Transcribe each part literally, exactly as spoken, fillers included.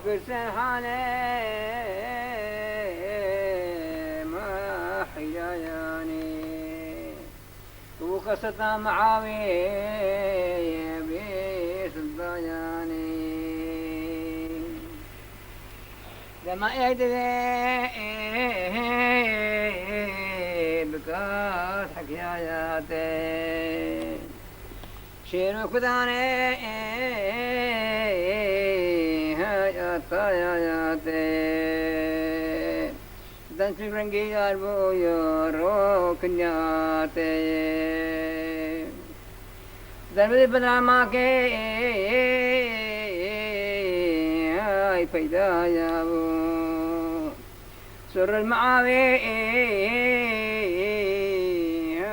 Girse hane ma hîrayanê. Û qeseta Miawiyê bê sildayanê. Dema ê divê bikas hekiyaya te. Şêro kudanê heyataya te. Dentî rengî yar bûyo rokinya te. Demê binamakê ay peydaya bû. Sirril Miawê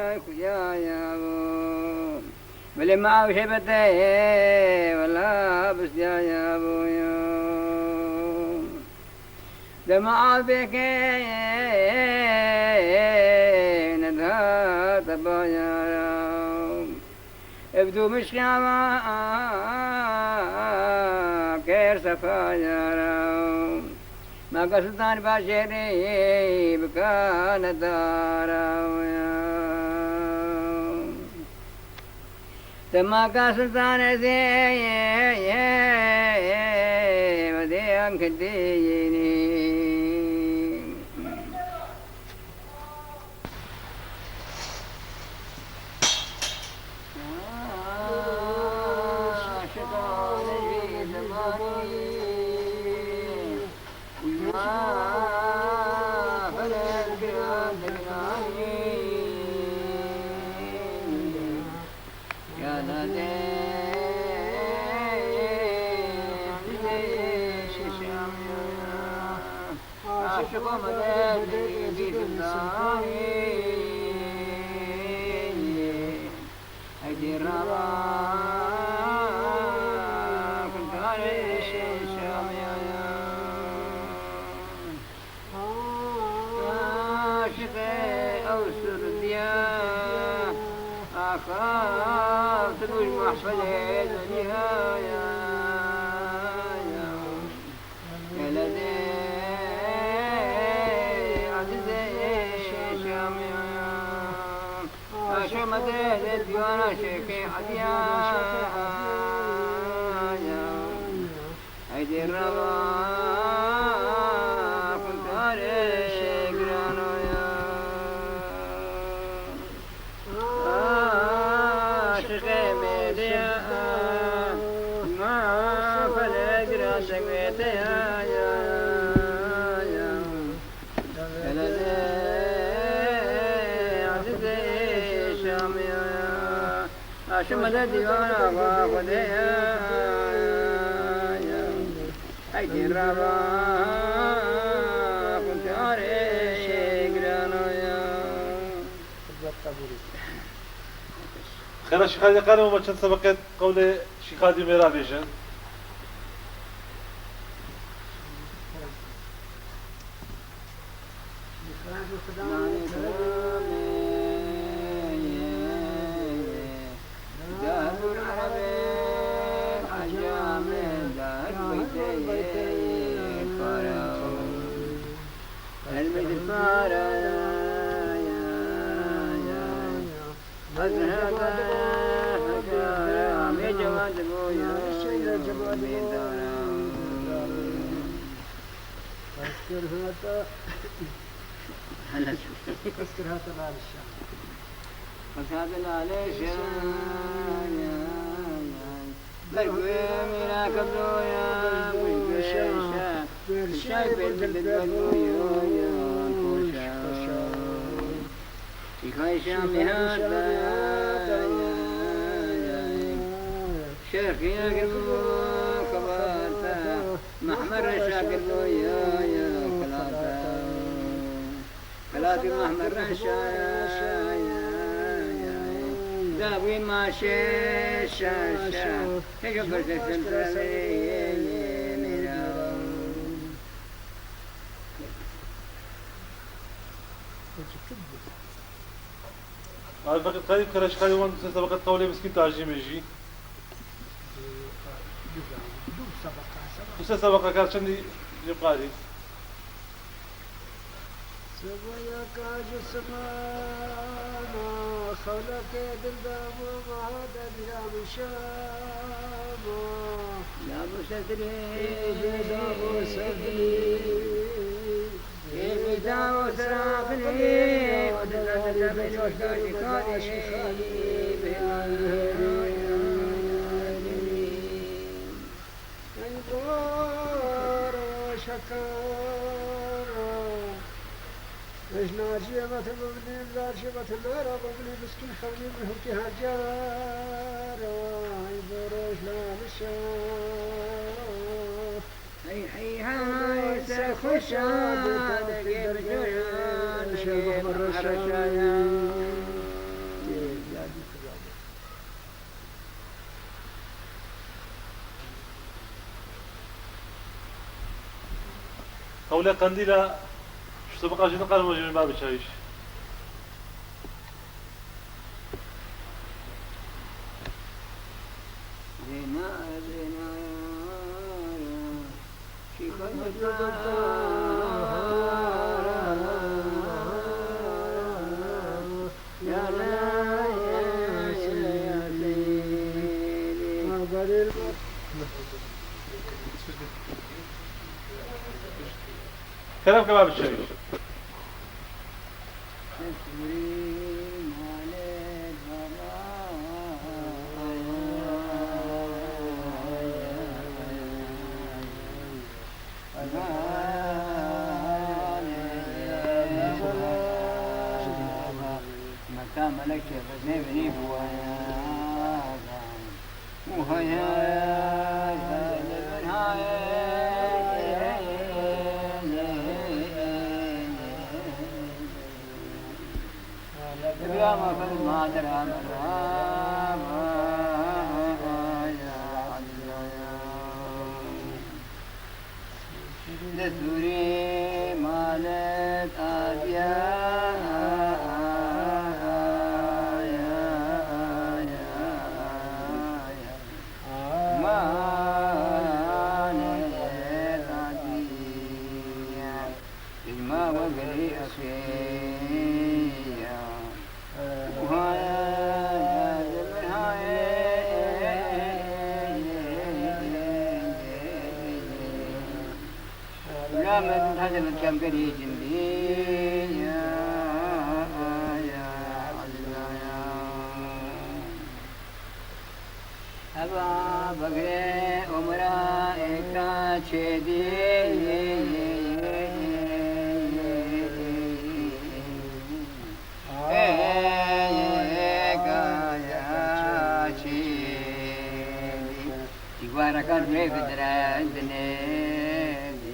ay kuyaya bû. Belê Miaw şebete wela bisyaya bûyo. Dema avêke neda tebaya. Ev du mişkava ker sefaya. Maka Sultan Başêrî bikane dara. Te maka Sultan ez ê vedê anke diyînî. Aşık olmadı bir sultanı. Haydi rava kurtarış Şamiyaya. Aşık ew surdiya. Axa, tu duş mahfele dünyaya. Gelede azizê Şamiyaya. Aşo medeh de diyana şêxê Ediyaya. Heydê rava kurtarê giranoya. Aşiqê mêrê ma felek ra şewête ya, ya, ya. Gelede azizê Şamiyaya. Aşim de diyara va Xwedê ya, ya. Heydê rava kurtarê giranoya. Xêra Şîxadî, qerê me çend sebeqet qewlê Şîxadî mêra bêjin. Hela. Qesir hate lalê şa. Qesir hate lalê şa. Bergû mîna kebloya, bergû şa. Şa bergû ya, koşa. Şîxay şa mihata. Şerqiya girû xebarta. Mehmer şa girû ya, ya, xelata. Xelatî Mehmed Reşa, ya, ya, ya. Dawî ma şe, şa, şa. Hejo berse sen tane, ye, ye, mera. Ay, fakat kayıp karaş kayıp wan, sen sabah kat kavle miskin tajim eji. Huse sebeqekar çendî jê biqarî. Sibaya ka ji simana, xewlekê dil de bû, hate dîra min şama. Ya bu sedrî, bê da bu sedrî. Ej naciyê me tu bibinî, naciyê me tu nara bibinî, biskîn xewnî min hukî hecar. Ay bu roj lalişa. Hey, hey, hay, serxweşa, degê bi joya, degê bi reşa. Hewle qendîla, şu sebeqa jî niqarim jî min ba biçayîş. Kerem ke ba biçayîş. Meta melekê xizmê binî bû. Li sûrê malet adiya. Malet adiya. Ilma we gelî esê ya. Wila min hede min kemgerî cindî ya, ya, ya. Eva begre umra eka çêdî. Êga ya çêdî. Dîwareka rê bi direndinê dî.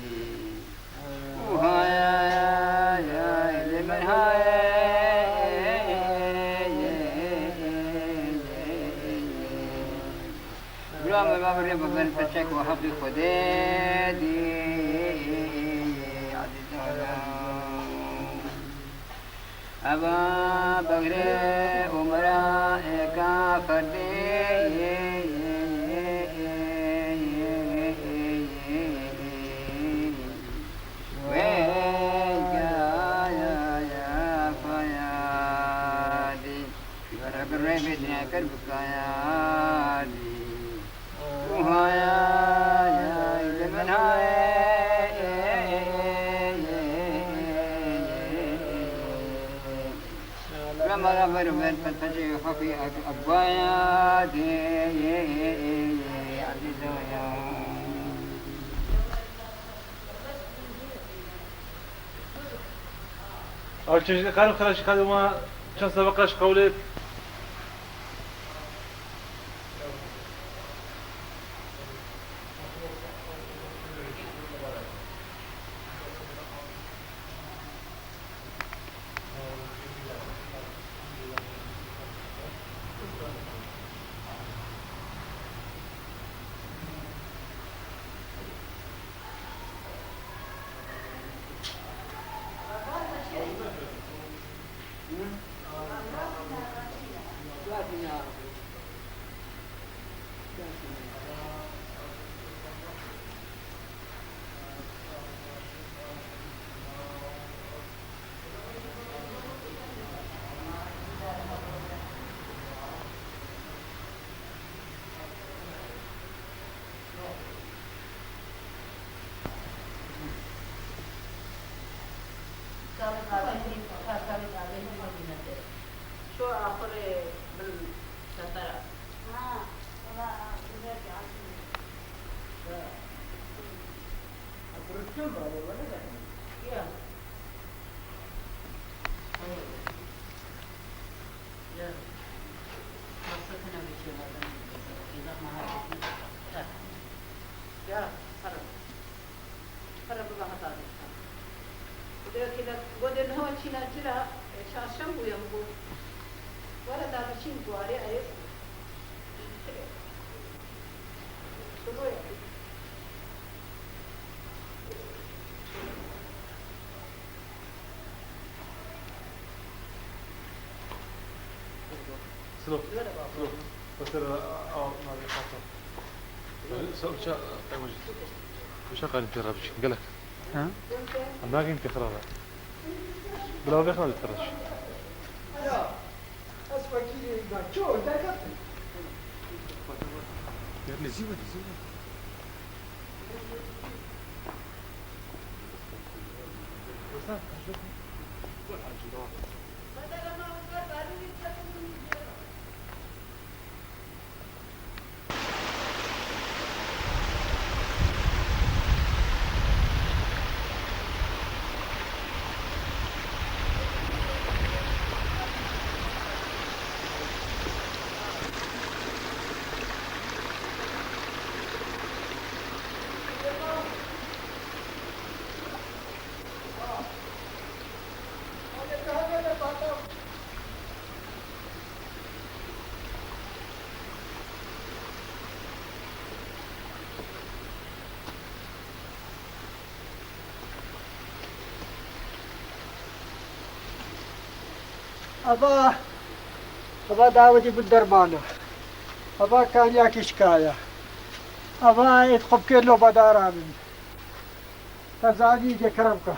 Û haya ya li min haye. Bira me ba birê bibin, peçek û hevdî Xwedê dî, ezîzana. Eva begre û mira eka ferdê. Wê gaya ya fayadî. Were bi rê bê dinekir bi kayadî. Û haya ya li min haye. Remara ver ver pet pecê xafî agwaya dê. Ew çeşitê karim xira ji kadê ma çend sebeqa ji qewlê. Kurê bin Sefera. Ha, wala, güzel ya. Ya. Kuruşun var ya, öyle de. Ya. Hayır. Ya. Maksatına bir şey var, ben de mesela, ceza mahallesine bakar. Ya, para. Para bibe heta dîsa. Dê wekî de, go dê niha çîna cila, e, çarşem bûye, min got, were da biçîn guharê erê. Şiroye. Silo. Silo. Xweser a, a, navê xata. Sa uça, uça qalin tê rabiçin, gelek. Ha? Em nagin tê xirara. Bila vê xirara tê rabiçin. Ez wekîlê wî me. Ço, derket. Yer nêzî were, nêzî were. Ava, ava dawetî bin dermana. Ava kaniya kişkaya. Ava êt xwe bikê lobadara min. Te zanî, dê kerem ke.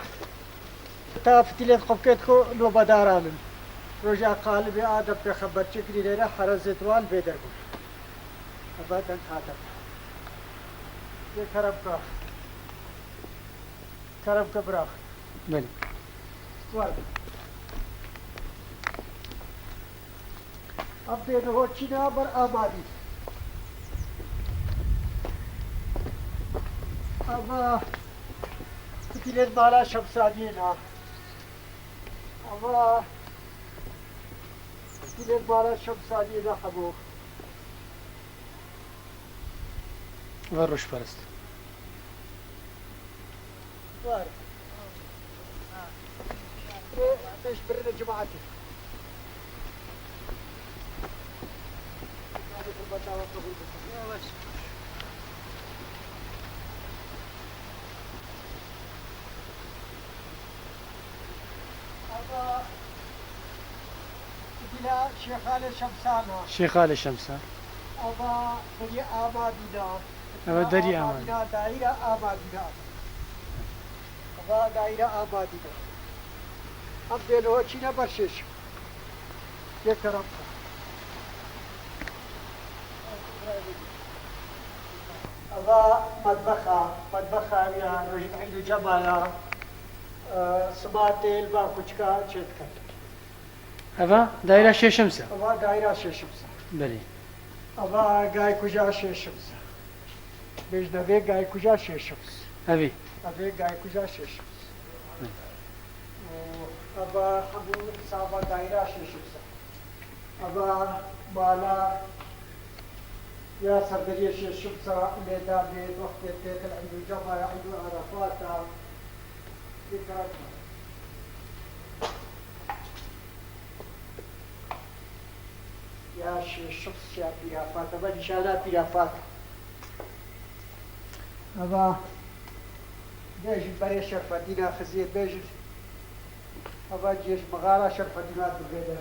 Ta fitilê xwe bikê xwe lobadara min. Roja qalibê Adem pêxember çêkirî lêre herezê di wan vê der bû. Eva deng hate. Dê kerem ke. Kerem ke bira. Belê. Were. Ev dê niho çîna ber Amadî. Eva fitilên mala Şemsadiyê ne. Eva fitilên mala Şemsadiyê ne hemû. Eva rojperest. Var. Ê, pêş birine cemaetê. Yavaş. Ava Bila Şêxalê Şemsana. Şêxalê Şemsa. Ava Derî Amadîna. Ava Derî Amadîna. Amadîna, daîra Amadîna. Ava daîra Amadîna. Ev dê niho çîne ber şêş. Yê kerem. Ava metbexa, metbexa ya rojî Eîd û Cema ya, e, sima têl va kuçika çêdikin. Eva daîra şêşim se. Ava daîra şêşim se. Belê. Ava gaykuja şêşim se. Bêjne vê gaykuja şêşim se. Evî. Evê gaykuja şêşim se. Hı. Û ava hemû sava daîra şêşim se. Ava mala ya serderiyê şêşim se, lê da bê wextê têkil Eîd û Cema ya Eîd û Arafat a. Bê kerem. Ya şêşim se ya pîra Fat, eva nîşana pîra Fat. Eva bêjin berê Şerfedîna Xiziyê bêjin. Eva cêj mixara Şerfedîna dibê de.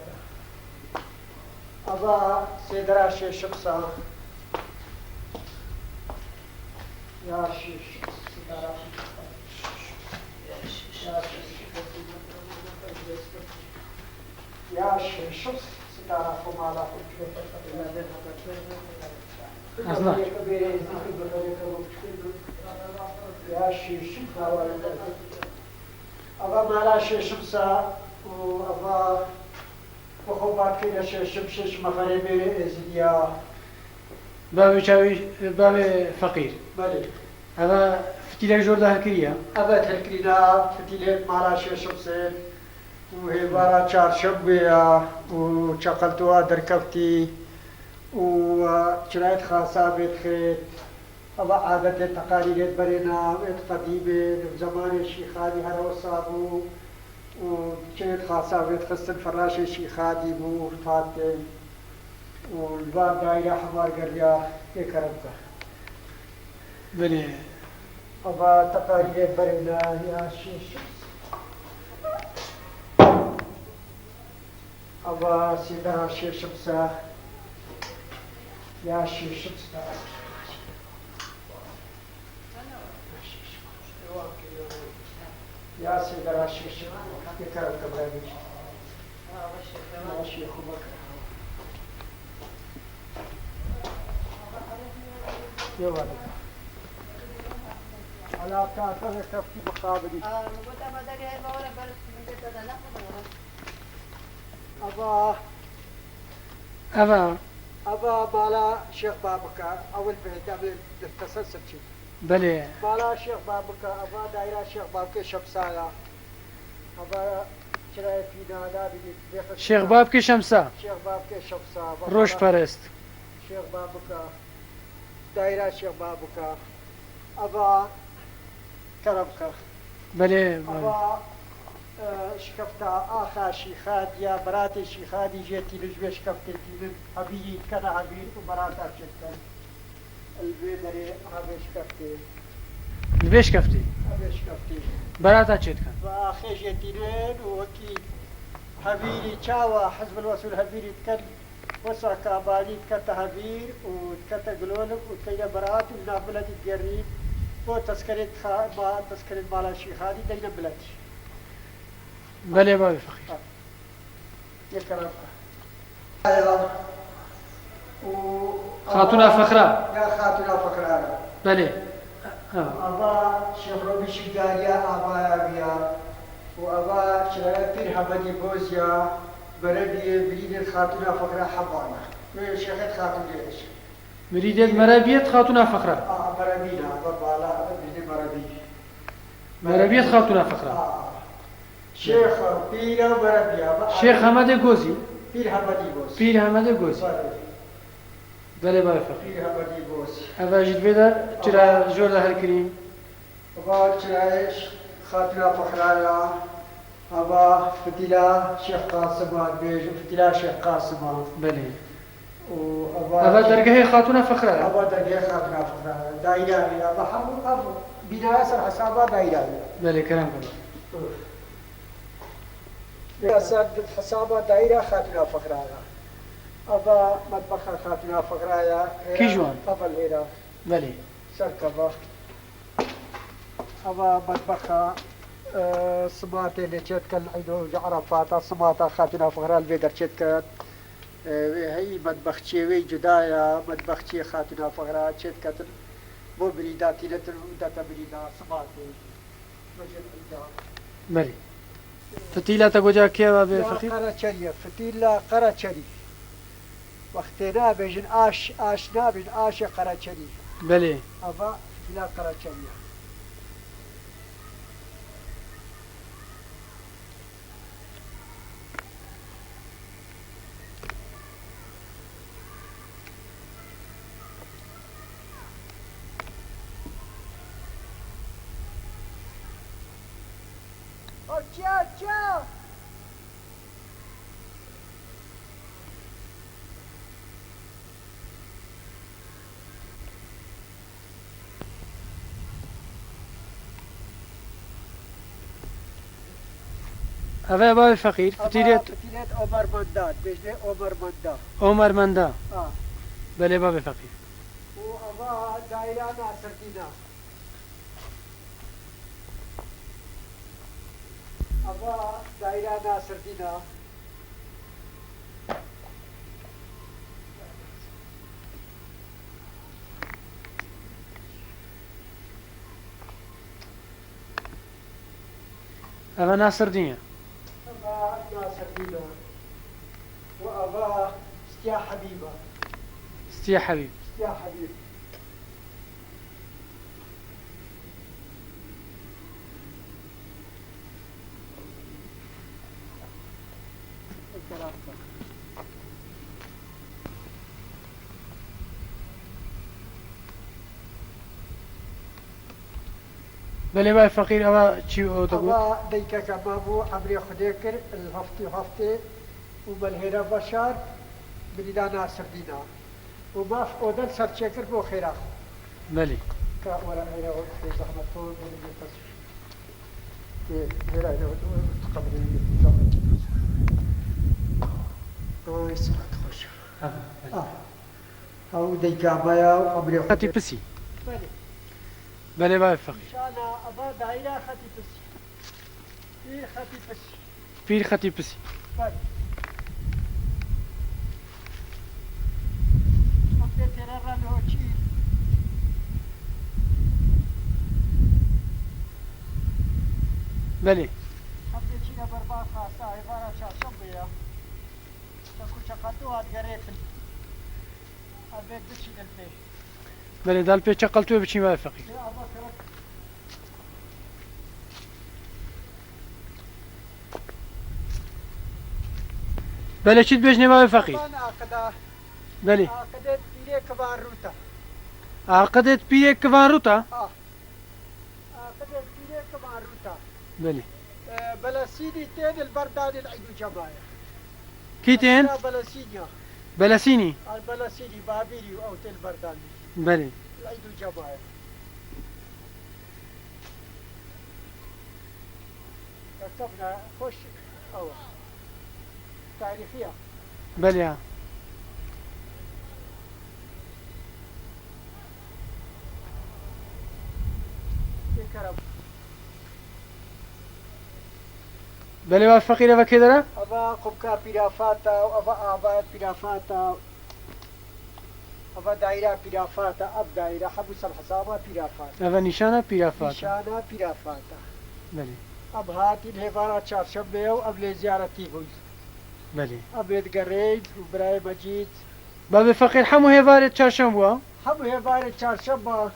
Eva sêdera şêşim se. Ya şêşim se. Ya şêşim se. Sitara xwe mala xwe bikire. Azna. Ya şêşim se. Ava mala şêşim se û ava Xwe bar kiriye şêşim, şêşim xerê bêrê Êzidiya. Bavê çavî, bavê feqîr. Belê. Eva fitîlek jor de hilkiriye. Evet, hilkirîna fitîlê mala şêşim sêr û hêvara çarşembê ya û çeqeltowa derkeftî û, e, çirayet xasa vê dixêt. Eva adetê teqalîdê berê na, êt qedîmê, li zemanê şîxanî her wisa bû û çirêt xasa vê dixistin, firaşê şîxanî bû, fatê û li van daîre hemar geriya, ê kerem ke. Belê. Eva teqalîdê berê na, ya şêşim. Eva sêdera şêşim se, ya şêşim se. Ya sêdera şêşim, ya kerem ke berê. Ya şêxu bekir. Yewade. Ala ka, ka, ka, ki mixabirî. Aa, bu da badari her bawara bar, bu da da ne kadar? Ava. Ava. Ava mala Şêx Babik e. Ewil bê, demê teselsil çî. Belê. Mala Şêx Babik e. Ava daîra Şêx Babikê Şemsa ya. Ava çirayê fîna nabînî. Şêx Babikê Şemsa. Şêx Babikê Şemsa. Ava Rojperest. Şêx Babik e. Daîra Şêx Babik e. Ava kerem ke. Belê, belê. Ava, e, şikefta axa şîxadiya, beratê şîxadî jê tînin, ji vê şikeftê tînin, hevîrî dikene hevîr û berata çê dikin. Li vê derê hevê şikeftê. Li vê şikeftê. Hevê şikeftê. Berata çê dikin. Ve axê jê tînin û wekî hevîrî çawa Hizb el-Wesûl hevîrî dikin. Wisa ka balî dikete hevîr û dikete gilolik û teyne berat û nav miletî digerîn. Bo tezkerê dixa-, ma-, tezkerê mala şîxanî deyne miletî. Belê bavê feqîr. Ha. Yê kerem ke. Ya. Û Xatûna Fexra. Ya Xatûna Fexra ya. Belê. Ha. Ava Şêx Romî Şîgdariya avaya viya. Û ava şiraya Pîr Hemedî Boz ya. Merebiyê mirîdên Xatûna Fexra hebana. Wê şêxet Xatûnê hêj. Mirîdên Merebiyê Xatûna Fexra. A, Merebî na, ava bala, mirîdê Merebî. Merebiyê Xatûna Fexra. A. Şêx, pîra Merebî, ava Şêx Hemedê Gozî. Pîr Hemedî Boz. Pîr Hemedê Gozî. Belê. Belê, belê, feqîr. Pîr Hemedî Boz. Eva jî divê de çira jor de hilkirî. Ava çirayê Xatûna Fexra ya, ava fitîla Şêx Qasim a, dibêjin fitîla Şêx Qasim a. Belê. Û ava Ava dergehê Xatûna Fexra ya. Ava dergehê Xatûna Fexra ya. Daîra ya, ava hemû ev bînaya ser hesaba daîra ya. Belê, kerem ke. Ya ser hesaba daîra Xatûna Fexra ya. Ava metbexa Xatûna Fexra ya. Kî ji wan? Ava lêra. Belê. Ser keva. Ava metbexa, e, simatê lê çê dikin, Îdo ji Erefata, simata Xatûna Fexra li vê der çê dikin. E, wê heyî metbexçiyê wê cuda ya, metbexçiyê Xatûna Fexra çê diketin. Bo birîda tînetin û dete birîda simatê. Belê. Fitîla te goca kê ve bê Ya feqîr? Qereçerî ye, fitîla Qereçerî. Wextê nabêjin aş, aş nabêjin, aşê Qereçerî. Belê. Ava fitîla Qereçerî ye. Eve bavê feqîr, Ava fitîlêt. Fitîlêt Omer Menda, dibêjinê Omer Menda. Omer Menda. Ha. Belê bavê feqîr. Û ava daîra Nasirdîna. Ava daîra Nasirdîna. Eve Nasirdîn ye. Ava Nasirdîn e. Stiya Hebîba. Stiya Hebîb. Stiya Hebîb. Belê, bay feqîr, eva çi o dibû? Eva deykeke me bû, emrê Xwedê kir, li heftê heftê û me li hêra veşart, binî da Nasirdîna. Û maf oda li ser çêkir bo xêra. Belê. Ka were hêra xwe, zehmet to, bêrî bê pes. Ê, hêra hêra xwe, tu qebrê wî. Ay, sihat xweş. Ha, belê. Ah. Ew deyka me ya û emrê xwe. Xetî pisî. Belê. Belê, bay feqîr. Nîşana eva daîra Xetî pisî. Pîr Xetî pisî. Pîr Xetî pisî. Belê. Em dê têre re li ho çî. Belê. Em dê çîne berbaxa sa hêvara çarşembê ya. Çeku çeqeltû hat gerêtin. Em bê biçînin pê. Belê, dal pê çeqeltû biçîn, bay feqîr. Ê, ava kerek. Belê, çi dibêjinê, bay feqîr? Van aqida. Belê. Aqidê pîrê kivan rûta. Aqidê pîrê kivan rûta? Ah. Aqidê pîrê kivan rûta. Belê. E, Belesînî tên li ber danê li Eyd û Cema ya. Kî tên? Aqida Belesînî ya. Belesînî? Al Belesînî, Babîrî û ew tên li ber danê. Belê. Li Eyd û Cema ya. Kevna xweş ew e. Tarîxî ya. Belê ya. Ê kerem. Belê, va feqîr, eva kê dere? Eva qubka Pîrafata û eva ava Pîrafata. Eva daîra Pîrafata, ev daîra hebû ser hesaba Pîrafata. Eva nîşana Pîrafata. Nîşana Pîrafata. Belê. Em hatîn hêvara çarşembê ye û em lê ziyaretî bûyn. Belê. Em ê digerîn û birayê Mecîd. Bavê feqîr, hemû hêvarê çarşemb wa? Hemû hêvarê çarşemba,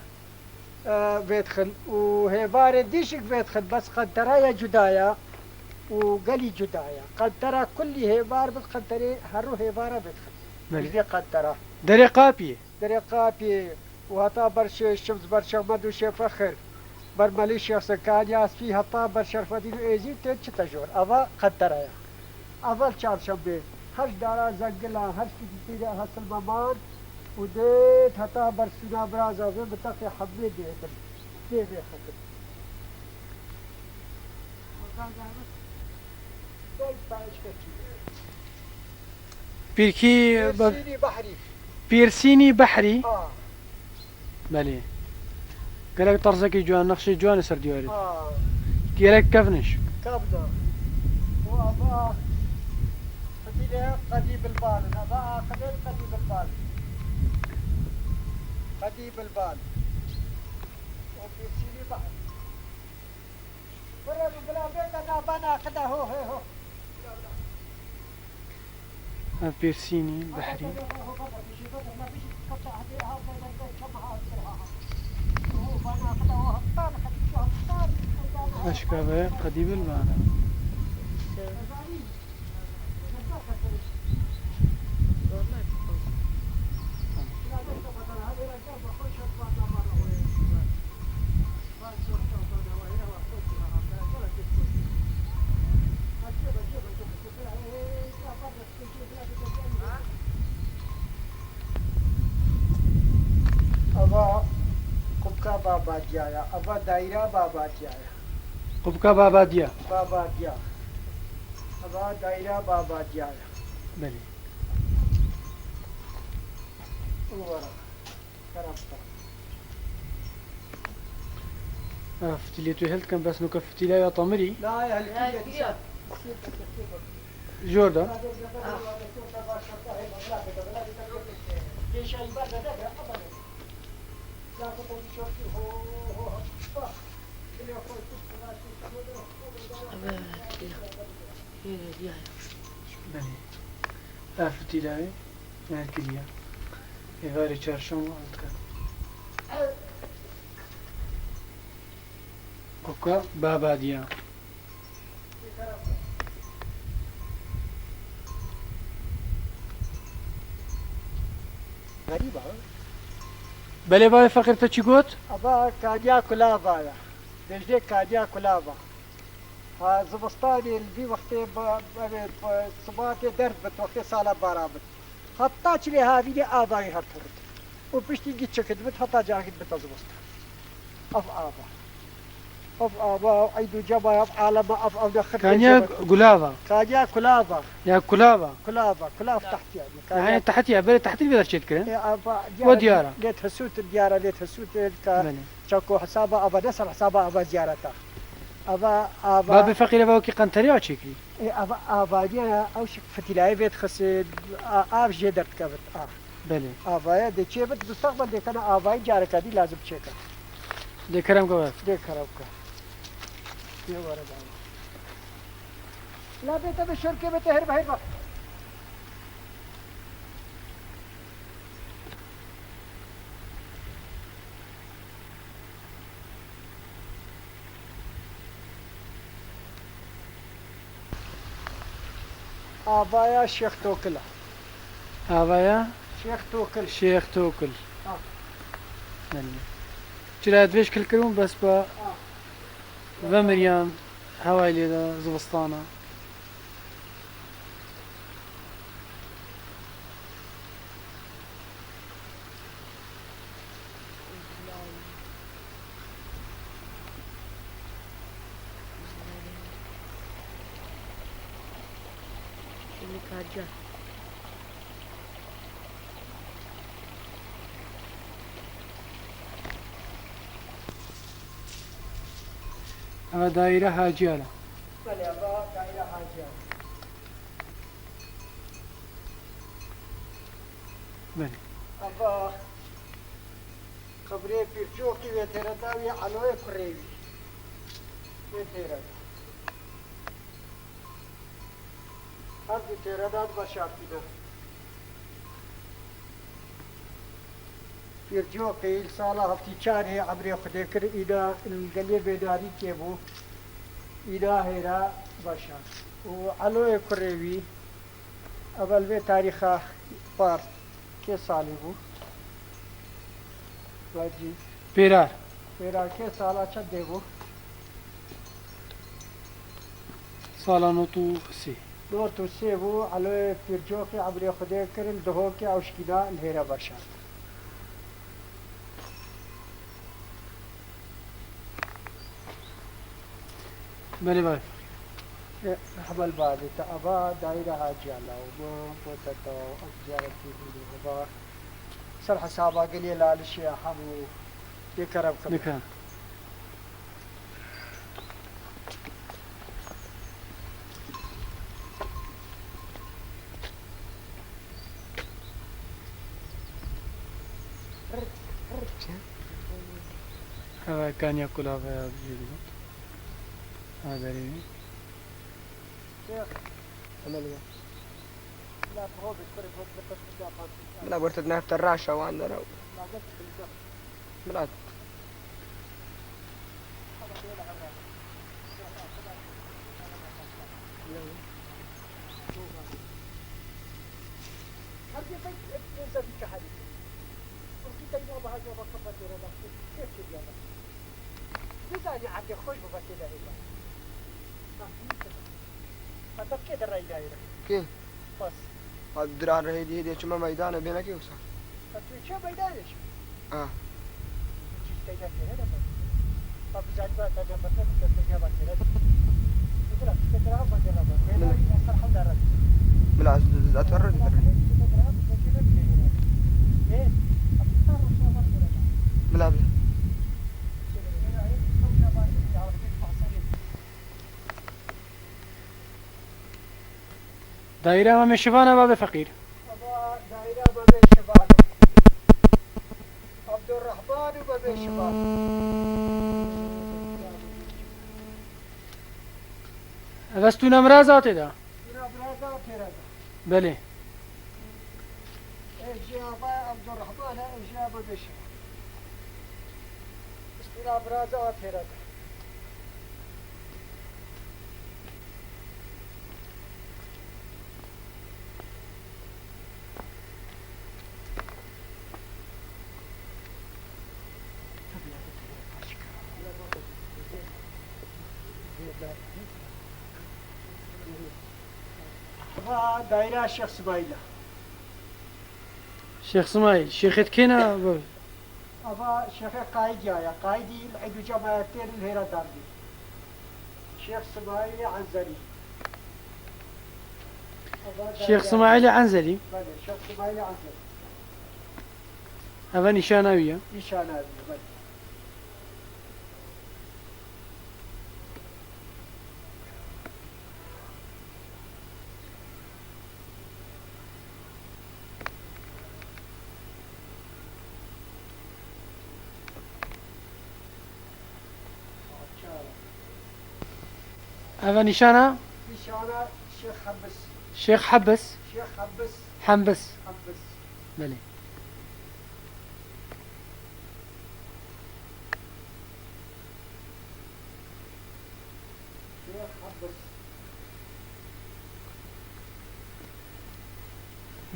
e, vêdixin û hêvarê dîşik vêdixin, bes qentera ye cuda ye û gelî cuda ye. Qentera kulî hêvar bi qenterê herû hêvara vêdixin. Belê. Ji vê qentera. Derê Qapiyê. Derê Qapiyê û heta ber Şêxşems, ber Şêx Med û Şêx Fexir, ber Melî Şêx Sekan, Yaspî, heta ber Şerfedîn û Êzîd tên çi te jor. Eva qentera ye. Eva li çarşembê, her ji dara zengila, her ştî tê de hesil meman û dêt heta ber Sûna Biraza vê mintaqê hemê dê bin. Dê vê xetin. Pîrkî Pîrsînî Behrî. Pîrsînî Behrî? Ha. Belê. Gelek terzekî ciwan, nexşê ciwanê ser dîwarê. Ha. Gelek kevniş. Kevna. Û ava fitîle Qedî Bilbal in. Ava aqidê Qedî Bilbal. Qedî Bilbal. Û Pîrsînî Behrî. Bire bi bila bê te nabana qida ho he ho. Ev Pêrsînî, Behrî. Eşka ve Qedî Bilbal e. Ava qubka Babadiya ya. Ava daîra Babadiya ya. Qubka Babadiya. Babadiya. Ava daîra Babadiya ya. Belê. Û wara. Xerab bû. Ah, fitîlê tu hel dikin, bes nuke fitîleya temirî. Na, ya helkî de dîsa. Jor da. Evet, ya. Belê. Ev fitîleyê. Nekiriye. Êvarê çarşema alt kat. Oka baba diya. Xerîb e. Belê bavê feqîr, te çi got? Ava kaniya kulava ye. Dejê kaniya kulava. Ha, zivistanê li vî wextê bi, bi, bi sibatê derv bit, wextê sala baran bit. Heta çilê havînê avayî her tevit. Û piştî gî çikit bit, heta cargî bite zivistan. Ev ava. Ev ava, ew eyd û cema, ev alema, ev, ev de xirtê Kaniya cema. Gulava. Kaniya kulava. Ya kulava. Kulava, kulav tehtiye. Yani tehtiye, böyle tehtiye bir şey kirin. E, ava, O diyara. Lê tesût diyara, lê tesût ka Belê. Çako hesaba ava, ne ser hesaba ava ziyareta. Ava, ava. Babê feqîre va wekî qenteriya çêkirî. E, ava, avaniya, ew şik fitilaya vê dixisi, a, av jê derdikevit, a. Belê. Avaya dê çê bit, mustaqbel dê kena avayî careka dî lazim çêka. Dê kerem ke were. Dê kerem ke. Dê were da. La bê te bi şorkê bê te her bi her bak. Avaya Şêx Tokil e. Avaya? Şêx Tokil. Şêx Tokil. Ha. Belê. Çira divêj kil kirin bes ba Ha. vemiriyan hewayê lê de zivistana. Şimdi kaca. Eva daîre Hacî Ala. Belê, eva daîre Hacî Ala. Belê. Eva qebrê pîrçokî wê têre da wî Eloyê kurê wî. Wê têre da. Her du têre da veşartîne. Pîrcokê li sala heftê çarê emrê Xwedê kir, îna li gelê bêdarîkê bû, îna hêra veşart. Û Eloyê kurê wî, evel vê tarîxa par kê salî bû? Vecî. Pêrar. Pêrar kê sala çend dê bû? Sala nod û sê. Nod û sê bû, Eloyê Pîrcokê emrê Xwedê kir, li Dihokê ew şikîna li hêre veşart. Belê, belê. E, hebel badê te eva daîre Hacî Ala û bo, bo te te ev ziyaretê bû eva. Ser hesaba gelê Lalişê hemû dê kerem kir. Dikir. Eva kaniya kulava ya jê digot. Ha, derê wî. Emel ya. Bila wertet nefte raşa wan dera. Bila. Bizanî erdê xweş bibe tê de hêva. Heta kê de rey dayî de? Kê? Bas. Ha, dira re hêdî hêdî çima meydan e, bêne kê wisa? Ha, tu çi meydan e? Ha. Çi teyna têne de bas. Ha, bizanî ba te de bas, te de bas. Bila, tu te dira ba te de bas. Bila. Bila, ez, ez, ez, ez, ez, Bila, bila. Daîre Memê Şivan e, babê feqîr. Eva daîre Memê Şivan e. Abdurrahman û Memê Şivan. Ev ez tûne miraza tê de? Tûne miraza tê de. Belê. Jê avaya Abdurrahman e, jê ava beşe. Bismillah, biraz at hêre de. Va daîra Şêx Simayîl e. Şêx Simayîl, şêxê kê ne? Ava şêxê Qaîdî ya, Qaîdî li Îd û Cemayetê li hêra darbî. Şêx Simayîlê Enzelî. Ava Şêx daîra Simayîlê Enzelî. Belê, Şêx Simayîlê Enzelî. Eva nîşana wî ye. Nîşana wî ye, belê. Eva nîşana? Nîşana Şêx Hebis. Şêx Hebis? Şêx Hebis. Hembis. Hembis. Belê.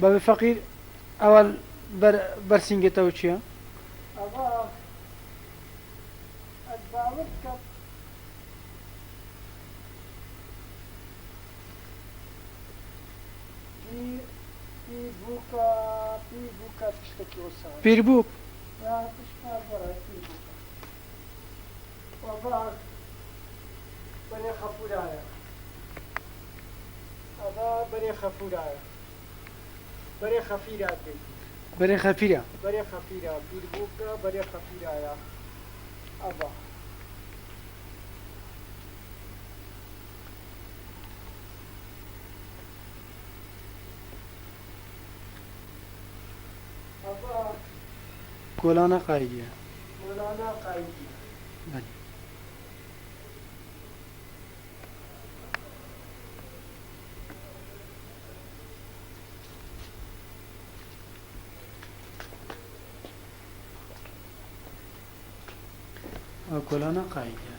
Bavê Feqîr, ewa li ber, ber sîngê te û çi ye? Ava, ez bawer dikim. Pî, pîrbûka, pîrbûka tiştekî wisa. Pîrbûk? Ya, tişka wisa, pîrbûka. Ava berê xefûra ye. Ava berê xefûra ye. Berê xefîra dê. Berê xefîra. Berê xefîra. Pîrbûka berê xefîra ye. Ava. Ava. Kolana Qaîdî ye. Kolana Qaîdî ye. Belê. Ew kolana Qaîdî ye.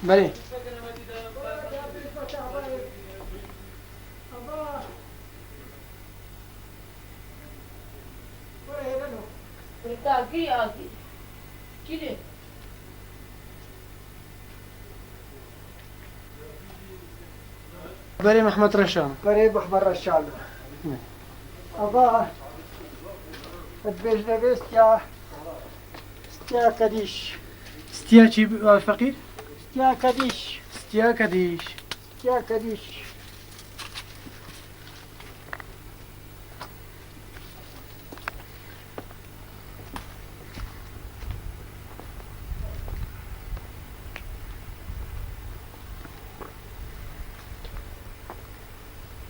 Belê. Berê Mehmet Reşan. Berê Mehmet Reşan. Hı. Ava, dibêjine vê stiya, stiya kedîş. Stiya çi, Feqîr? Stiya kedîş. Stiya kedîş. Stiya kedîş.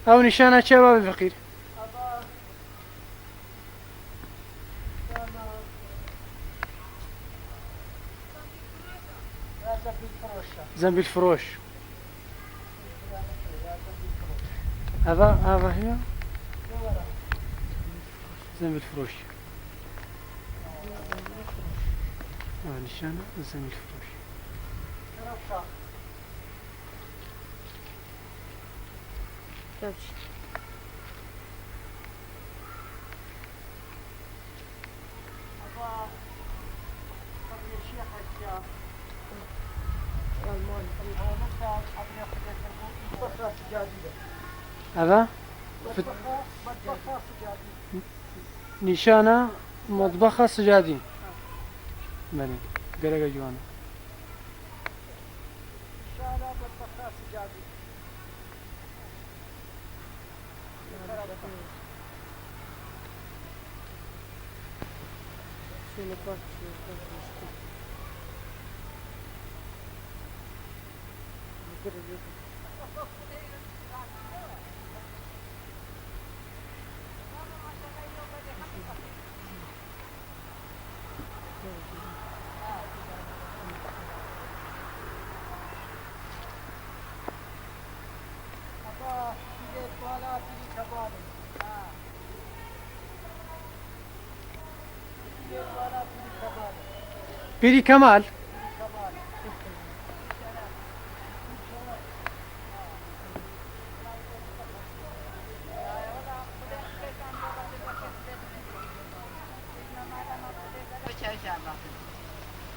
Ew nîşana çi ye, Bavê Feqîr? Zembîlfiroş. Eva, eva heye? Zembîlfiroş. Eva nîşana zembîlfiroş. Kevş. Eve? Fit- Nîşana mutbexa sicadî. Belê, gelek ciwan e. Pîrî Kemal.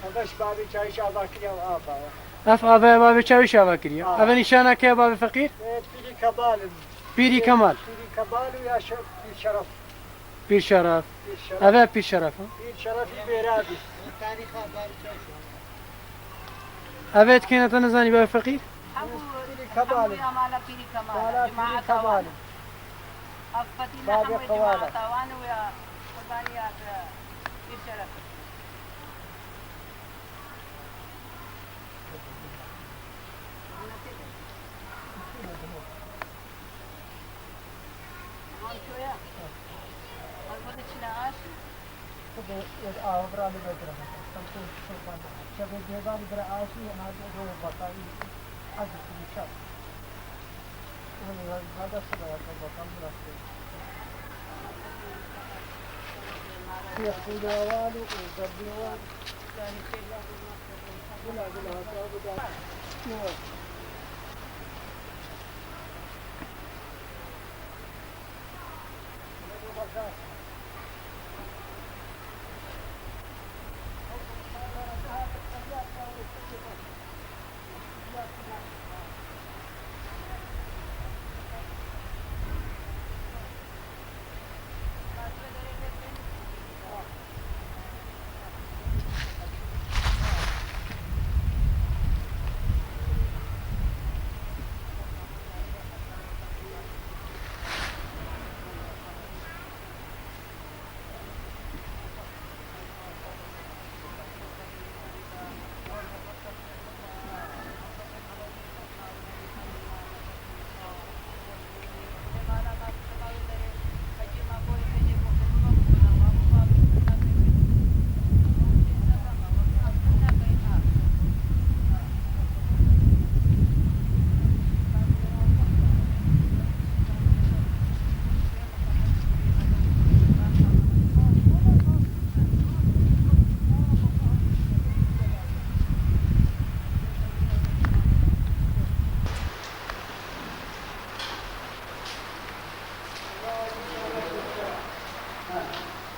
Ev ji bavê Çawîş ava kiriye û ava ye. Ev ava ye, bavê Çawîş ava kiriye. Ava. Ev nîşana kê ye, bavê Feqîr? Ê, Pîrî Kemal in. Pîrî Ê, Kemal. Pîrî Kemal û ya Şe-, Pîr Şeref. Pîr Şeref. Pîr Şeref. Ev e Pîr Şeref, ha? Pîr Şerefî Bêradî. Ev e dikêne te nizanî, bavê Feqîr? Hemû, Pîrî Kemal hemû in. Ya mala Pîrî Kemal, mala Pîrî Kemal in. Ev Fetîle Bavê hemû Qewala. Cemaeta wan û ya Qurbanî ya Pîr Şeref. Wan çoya. Wan xwe diçine aşî. Xwedê ez ava bira li ber gireme. Çavê dêvan bira aşî, ena rê batarî ez dişim şer. Wele ez hada seba ya batar bira. Yextî dewan û zerdî wan.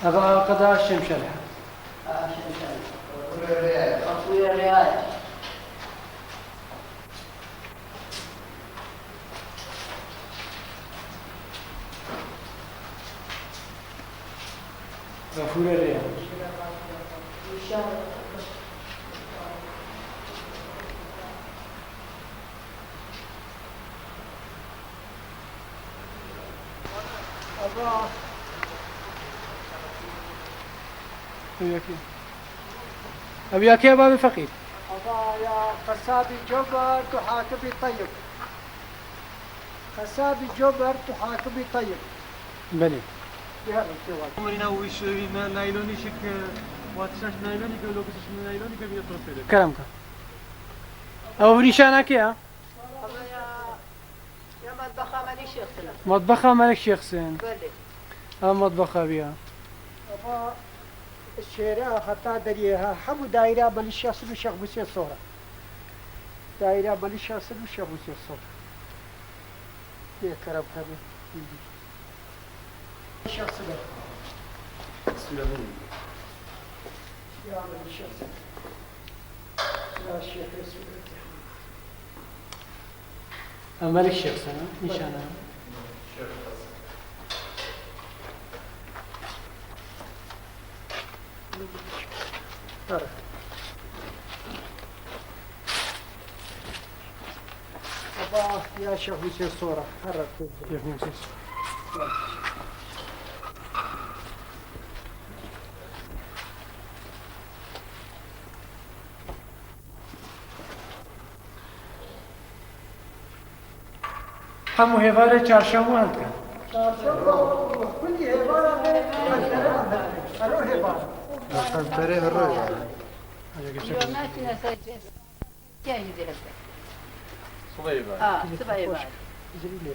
Eva qeda şemşere. Ha, şemşere. Qapıya riaya. Gafûre rê ye. Ev yekê. Ev yekê ya bavê Feqîr. Ava ya Qesabî Cober tu Hakibî Teyib. Qesabî Cober tu Hakibî Teyib. Belê. Diğer ülke var. Marina wiş, e, na-, naylonî şik, e, watişaş naylonî ke, lokasiş naylonî ke, bîne profilê. Kerem ke. Ew nîşaneke ya. Ama ya, ya matbaxa Melik Şêxsin. Matbaxa Melik Şêxsin. Belê. Ev matbaxa wî ya. Ama şêre heta deriyê ha, hemû daîra Melik Şêxsin û Şêx Husên Sora. Daîra Melik Şêxsin û Şêx Husên Sora. Bê kerem kebin. Şexsine. Süleyman. Ya Melik Şexsine. Ya Şêxê Süleyman. Ev Melik Şêxsine, nîşane. Here. Baba, ya Şêx Husên Sora. Here. Şêx Husên Sora. Hemû hêvarê çarşevan dikin. Çarşevan, kulî hêvara me, qezbere me. Ero hêvara. Qezbere hero ya. Sibê var. Ha, sibê var. Zilî lê.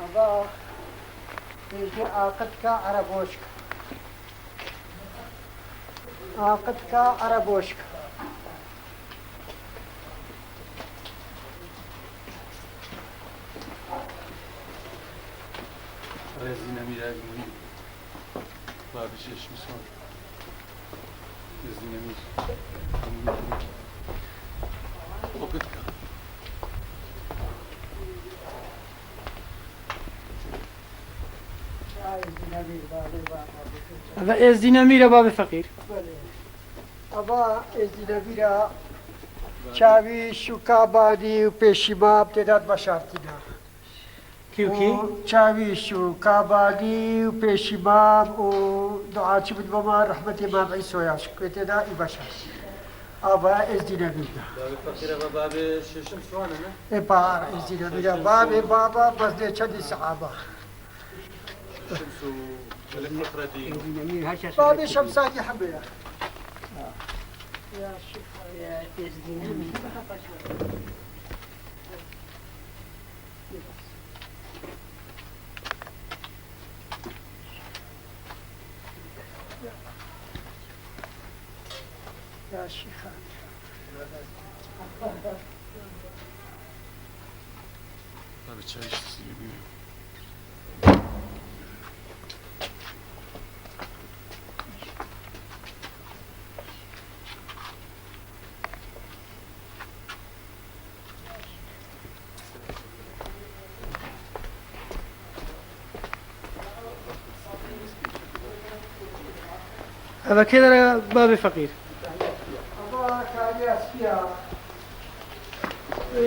Ava, êjî aqitka Ereboşk. Aqitka Ereboşk. Rezîne mîra Gumî. Babî Şeşmî Son. Rezîne mîr. Gumî. Oqitka. Eve Êzdîne mîr e, babê feqîr. Ava Êzdîne mîr e, çavîş û kabanî û pêşîmam têda dimeşartîne. Kî û kî? Û çavîş û kabanî û pêşîmam û duaçî bi mama rehmetê Mam Îsoya şik wê têda î meşartîne. Ava Êzdîne mîr e. Babê feqîr eve babê Şeşim Soğan e, ne? Ê par Êzdîne mîr e. Şeşim Babê Soğan. Baba, bes dê çendî sehaba. Şems û Elif Fexredîn. Babê Şemsakî hebe ya. Ya Şêx. Ya Êzdîne mîr. Ya Şêx. Abi çay işte. Eve kê dere babê feqîr? Ava kaniya spiya. Ê,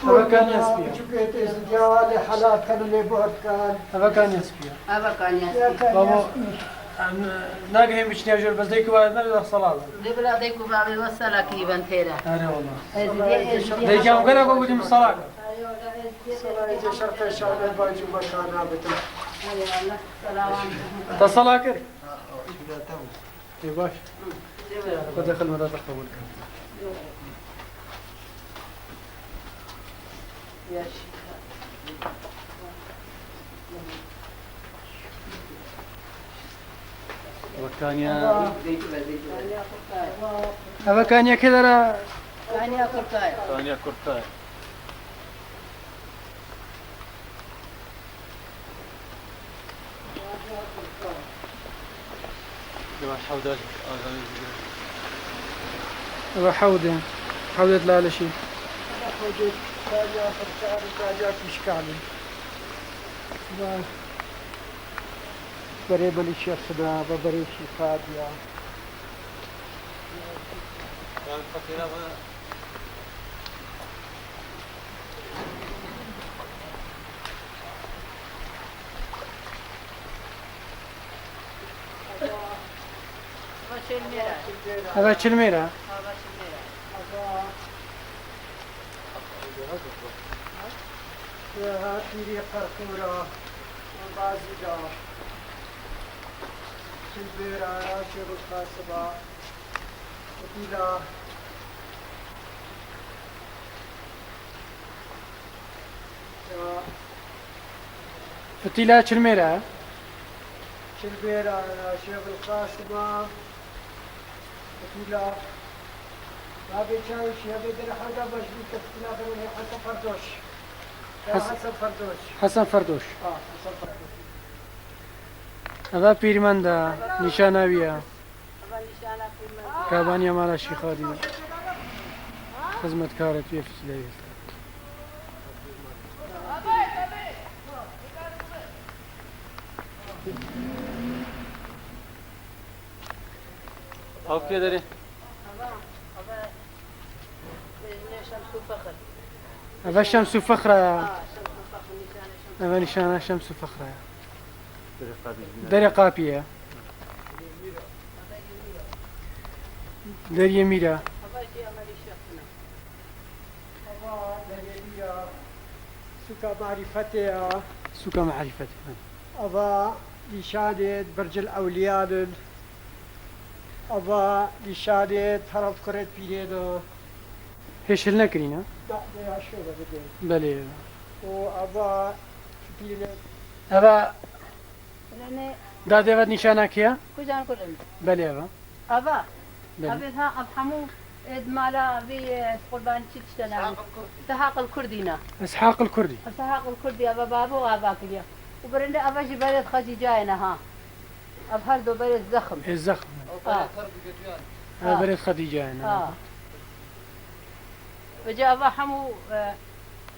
Eve kaniya spiya. Çuke tê zidiya lê helal kan lê buhd kan. Eve kaniya spiya. Eve kaniya spiya. Babo, em, nagihên biçîne jor, bes dayk û bavê me li sala de. Lê bila dayk û bavê me salakî ben têre. Erê wala. Ez dê, ez dê. Dayka em gera ku gotî min salak. Salak, ez şerfê şanê bacî me kana bitim. Erê wala. Selam. Te salak kir? Ê baş. Xwedê xilweta te qebûl kir. Eve kaniya. Eve kaniya kê dere? Kaniya Kurtay. Kaniya Kurtay. Eve hewde. Eve hewde. Hewde Lalişî. Eve hewde Kaniya Kurtay, Kaniya Kişkanî. Eve berê Melî Şexsina, eve berê Şîxadiya. Eve Çilmêr e. Eve Çilmêr e. Pîrê Qerqûra, Bazîda, Çilmêra, Şêxul Qasima. Fitîla. Ya. Fitîla Çilmêr e. Çilmêr e, Şêxul Qasima. Fitîla. Babê çay şiyabê dere hada başlî ke fitîla dere Hesen Ferdoş. Ya Has-, Hesen Ferdoş. Hesen Ferdoş. Ha, Hesen Ferdoş. Eve pîrmend e, nîşana wî ye. Kabaniya mala Şîxadî. Xizmetkarê tu yê Fitîleyê. Ew kê derê? Eve Şems û Fexr e. Eve nîşana Şems û Fexr e. Derê Qapî ye. Deriyê Mîra. Ava Deriyê Mîra. Sûka Marîfetê ya. Sûka Marîfetê, he. Ava Nîşanê Bircil Ewliyan in. Ava nîşanê Teref Kurê Pîrê ne. Hêşil nekirîne? Da, da, ya şöyle bir de. Belê. O ava pîrê. Ava Bilenê dadê ve nîşana kiya? Kucan kulim. Belê ava. Ava. Belê. Ava ha, ev hemû ê di mala vî, e, qurbanî çi tişte navî? Sehaq el Kurdî ne. Sehaq el Kurdî. Sehaq el Kurdî, ava babo ava kiriye. Û birinde ava jî berê Xecîcayê ne ha. Ev her du berê zexm. Ê zexm. Ha. Ha, berê Xedîcayê ne. Ha. Vêca ava hemû, e,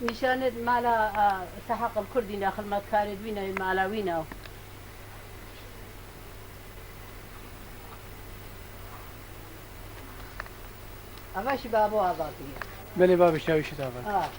nîşanê mala, e, Sehaq el Kurdî ne, xilmetkarê wî ne, mala wî ne. Ava jî babo ava kiriye. Belê, babê şawî şit ava. Ha.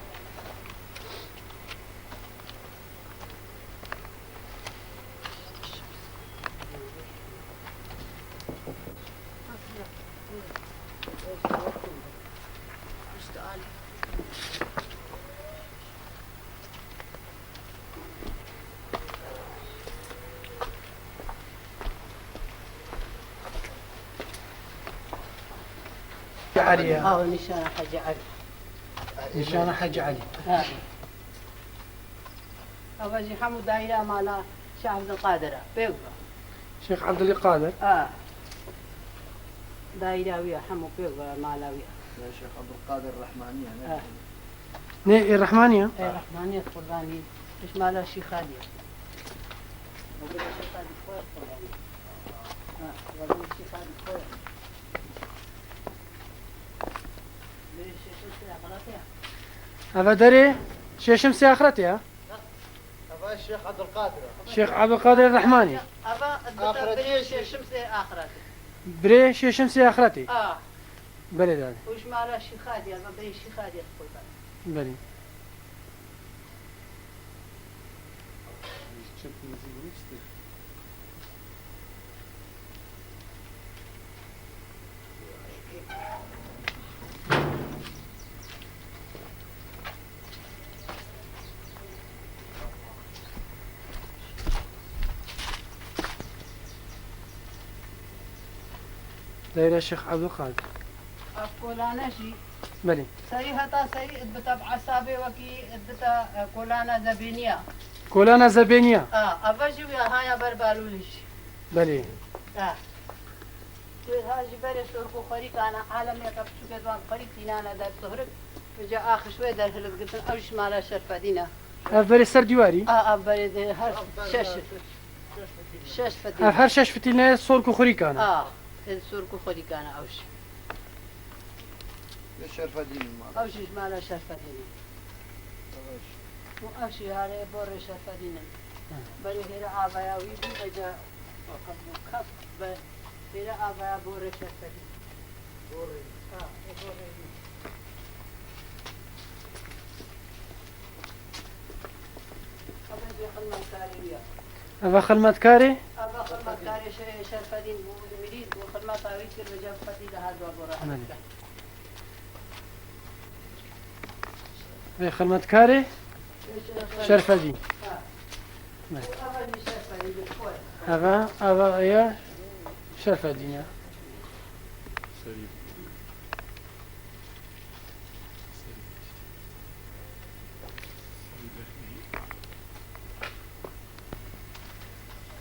Elî ya. Aw, nîşana Hecî Elî. Nîşana Hecî Elî. Ha. Ava jî hemû daîra mala Şêx Ebdulqadir e. Pêk be. Şêx Ebdulqadir. Ha. Daîra wî ye, hemû pêk be mala wî ye. Ya Şêx Ebdulqadir Rehmanî ye, ne? Ha. Ne, ê Rehmanî ye? Ê Rehmanî ye, qurbanî. Ji mala Şîxalî ye. Ava Şîxalî xwe ye, qurbanî. Ha, ava Şîxalî xwe ye. Ava derê şêşim sê axretê ya. Ava Şêx Ebdulqadir e. Şêx Ebdulqadir Rehmanî. Ava Axretê birê şêşim sê axretê. Birê şêşim sê axretê. A. Belê dade. Û ji mala Şîxadî, ava birê Şîxadî qurban. Belê. Daîra Şêx Ebdulqadir. Ev kolane jî Belê. Serî heta serî dibite bi esabê wekî dibite, e, kolana zebêniya. Kolana zebêniya? A, eve jî wî haya ber balûlî jî. Belê. A. Tu ha ji berê sork û xwerîkana, alemê ke piçûkê di wan xwerîk tînane der sohrik, vêca axiş wê der hilizgirtin, ew ji mala Şerfedîn e. Ev berê ser dîwarî? A, ev berê de her şeş. Şeş fetîl. Ev her şeş fetîlne sork û xurîkan e. A, ê sork û xurîkan e ew jî. Ê Şerfedîn in mala. Ew jî ji mala Şerfedîn in. Ew jî. Û ew jî harê borê Şerfedîn in. Ha. Berê hêra avaya wî bû, vêca kef be hêra avaya borê Şerfedîn. Borê. Ha, ê borê wî. Eve jî xilmetkarê wî ye. Eve xilmetkarê? Eve xilmetkarê Şe-, Şerfedîn bû, mirî bû, xilmeta wî kir, vêca bi xetî de her dua bora. Belê. Vê xilmetkarê Şerfedîn. Ha. Belê. Eve jî Şerfedîn, bi xwe. Eve, eve ya Şerfedîn ya. Serî.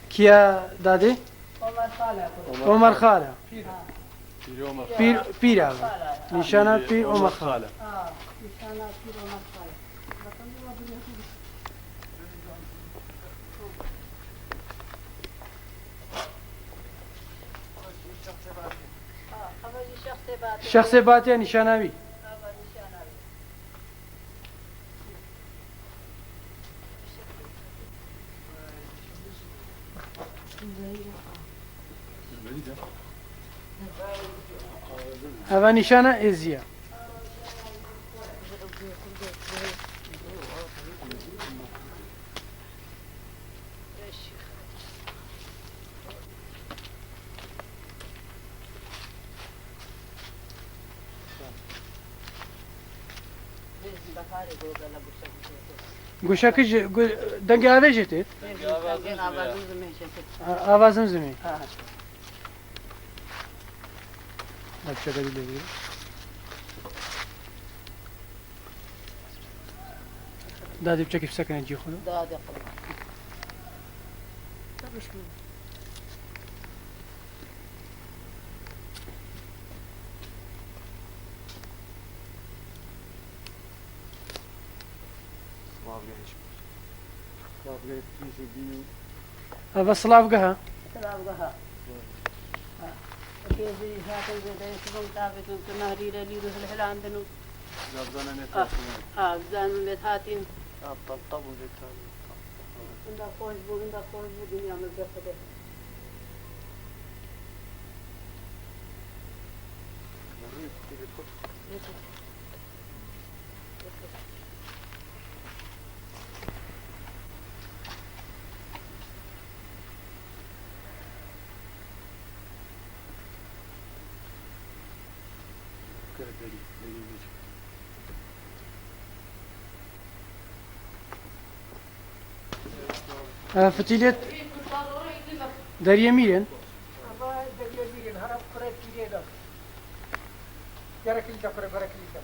Kiya dadê? Omer Xala. Omer Xala. Pîr. Pîr Omer Pîr, Xala. Pîr abi. Xala. Nîşana Pîr Omer Xala. Ha, nîşana Pîr Omer Xala. Şexsê Batiye nîşana wî. Eva nîşana êzî ye. Baharê gogela bû çek bû. Goşakî ji, gu-, dengê avê jê tê? Dengê avazin zimê jê tê. A-, avazin zimê. Ha. Bak, şaka bile bile. Dadê biçekî bisekine cî xwe. Dadê qurban. Slavgehê ji xwe. Slavgehê tîjê bînî. Eva slavgeha. Slavgeha. Ha. Kêzî hatin zêde şibin tabikin tu nahrîre lîru hilhilandin û. Zabzana ne Ha. tasine. Ha, bizanın met hatin. Ha, tab tab û vê tab. Hinda xweş bû, hinda xweş bû, dinya me zefide. Rûyê kutî vê kut. Kere derî, derî vêc. E, fitîlê deriyê mîrên. Ama deriyê mîrên, hera kure pîrê de. Gerekli de kure, berekli de.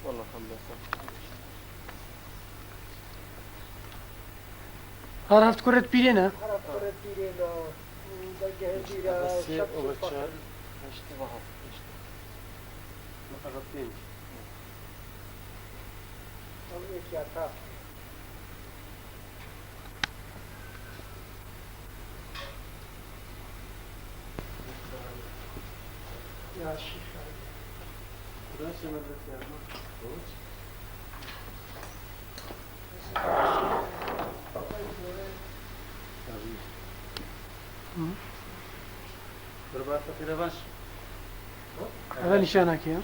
Wallah hamdasa. Her heft kuret pîrê ne? Her heft kuret pîrê ne. Belgehê pîre, Eve sê, şek eve çar, heşt, eve heft, heşt. Eve pênc. Ew êk ya tak. Ya şîx. Burası medrese ama. Hı. Eve nîşanakî ya.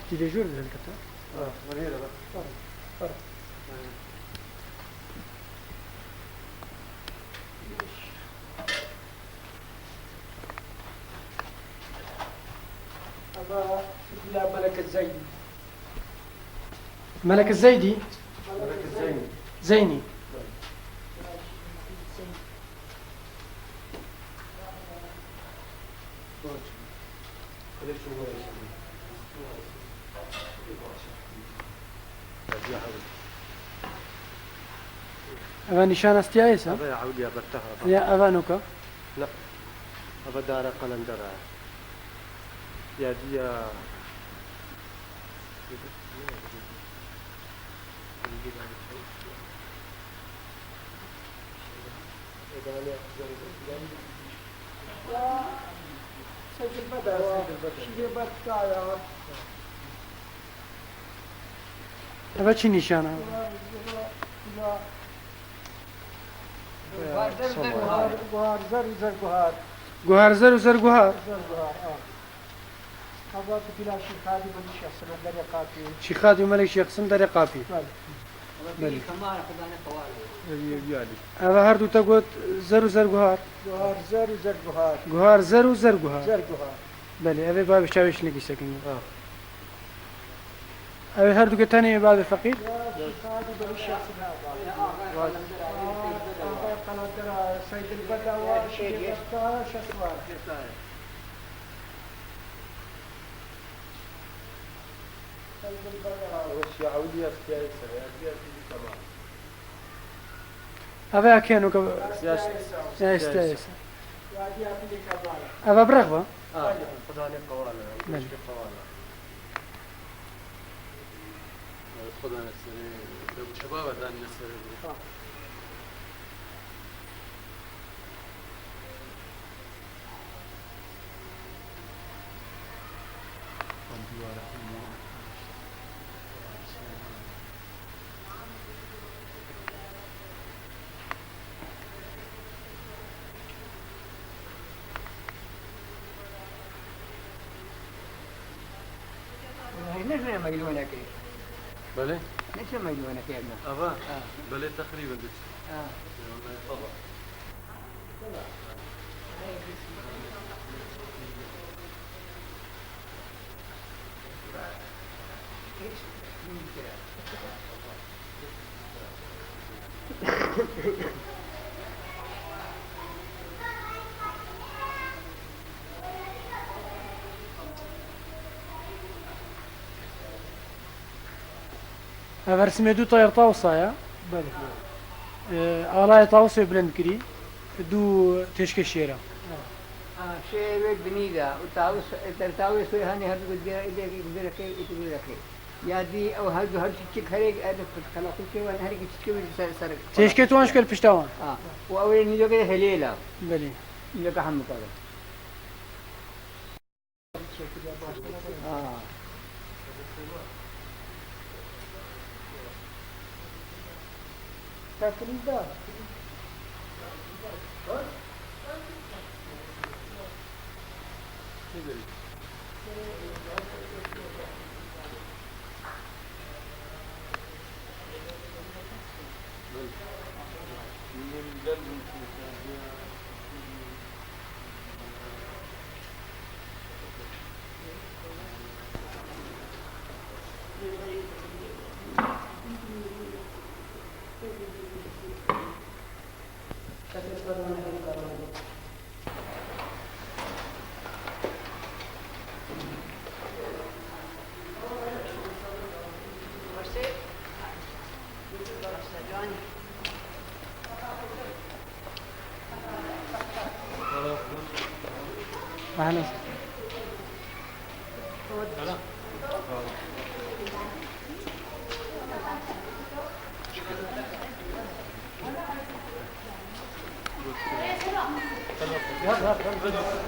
Ti de jor dilim kete. Ha, were hele bak. Var, var. Eva bila Melek Zeynî. Melek Zeydî. Melek Zeynî. Zeynî. Eva nîşan estiya êsa? Eva ya ewliya berteha. Ya eva noka? La. Eva dara qelendera. Ya diya. Eve çi nîşan e? Guhar zer û zer guhar. Guhar zer û zer guhar. Zer guhar, ha. Eva bila Şîxadî Melek Şêx Simenderê Qapî. Şîxadî Melek Şêx Simenderê Qapî. Belê. Belê. Eva her du te got zer û zer guhar. Guhar zer û zer guhar. Guhar zer û zer guhar. Zer guhar. Belê, ev ê bavê çavê şinekî sekin. Ha. Ew ê her du ke tenê bavê feqîr? Ya, Şîxadî Melek Şêx Simenderê. Aa, Qelendera, Seydil Bedewa, Şîxê Bedewa, Şeswar. Eve ya keno ke ya işte. Eve birexba. Belê. Xuda ne serê, Ebu Şebaba dan ne serê. Çi meydanekê? Belê. Ne çi meydanekê ne? Ava? Ha. Belê, teqrîben diç. Ha. Tamam. Ev resimê du tayr tawsa ya. Belê. Ee, alaya tawsê bilind kirî. Du têşkê şêra. Ha. Ha, şêr wê binî de û tawis, e, der tawê soy hanê her du dêre, êdê, êdê, êdê, êdê. Ya dî ew her du, her çiçik herê, e, de kala xwe kê wan her çiçikê wê ser, ser. Têşkê tu wan şker pişta wan. Ha. Û ew ê nîdokê de helê la. Belê. Nîdoka hemû kala. Ha. Teqrîben.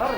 Ahlan.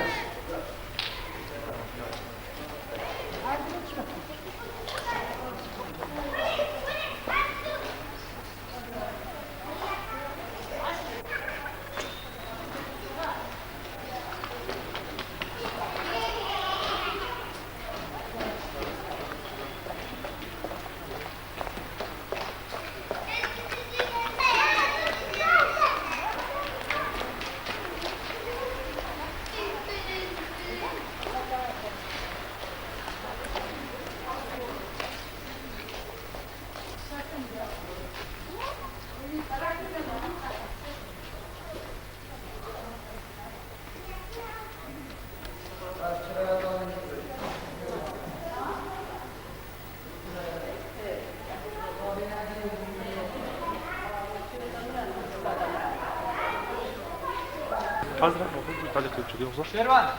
Hazır, oku, talep edip çıkıyor musun? Şervan.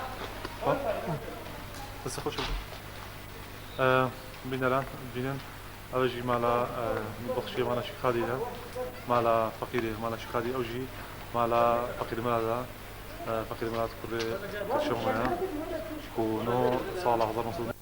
Tamam. Nasıl hoş oldu? Ee, Bineran, binin. Ev jî mala, e, bexşê mala Şîxadî de, mala feqîrê, mala Şîxadî, ew jî mala feqîr Mirad e, e, feqîr Mirad kurê Kêşo me ye, ku no sala hezar neh sed